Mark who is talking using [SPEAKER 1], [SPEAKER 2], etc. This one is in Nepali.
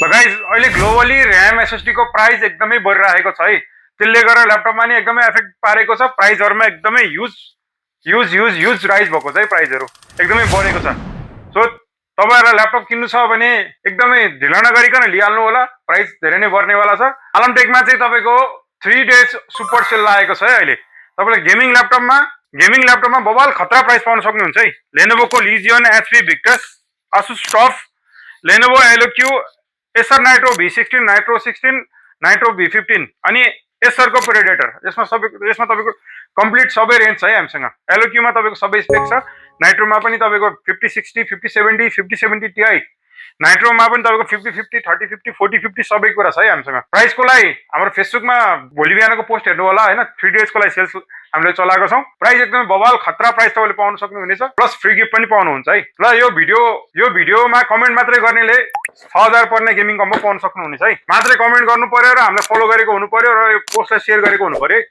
[SPEAKER 1] ल गाइज अहिले ग्लोबली ऱ्याम एसएसडी को प्राइस एकदमै बढिरहेको छ है। त्यसले गर्दा ल्यापटपमा नि एकदमै एफेक्ट पारेको छ। प्राइसहरुमा एकदमै ह्युज राइज भएको छ है। प्राइसहरु एकदमै बढेको छ। सो तपाईहरुलाई ल्यापटप किन्नु छ भने एकदमै ढिला नगरिकन लिइहाल्नु होला। प्राइस धेरै नै बढ्नेवाला छ। आलम टेकमा चाहिँ तपाईको 3 डेज सुपर सेल लागेको छ है। अहिले तपाईले गेमिङ ल्यापटपमा बबाल खतरा प्राइस पाउन सक्नुहुन्छ है। लेनोभोको Legion HP Victus Asus TUF Lenovo LOQ Acer Nitro V16 Nitro 16 Nitro V15 अनि एसर को प्रेडेटर यसमा तपाईको कम्प्लिट सबै रेन्ज छ है हामीसँग। एलोक्यूमा तपाईको सबै स्पेक छ। नाइट्रोमा पनि तपाईको 5060 5070 5070 Ti नाइट्रोमा पनि तपाईको 5050 3050 4050 सबै कुरा छ है हामीसँग। प्राइसको लागि हाम्रो फेसबुकमा भोलि बिहानको पोस्ट हेर्नु होला हैन। 3 डेज को लागि सेल्स हामीले चलाएको छौं। प्राइस एकदमै बबाल खतरा प्राइस तपाईले पाउन सक्नुहुनेछ। प्लस फ्री गिफ्ट पनि पाउनुहुन्छ है। ल यो भिडियोमा कमेन्ट मात्रै गर्नेले 6000 पर्ने गेमिङ कम्बो पाउन सक्नुहुनेछ है। मात्रै कमेन्ट गर्नु पर्यो र हामीलाई फलो गरेको हुनु पर्यो र यो पोस्टलाई शेयर गरेको हुनु पर्यो है।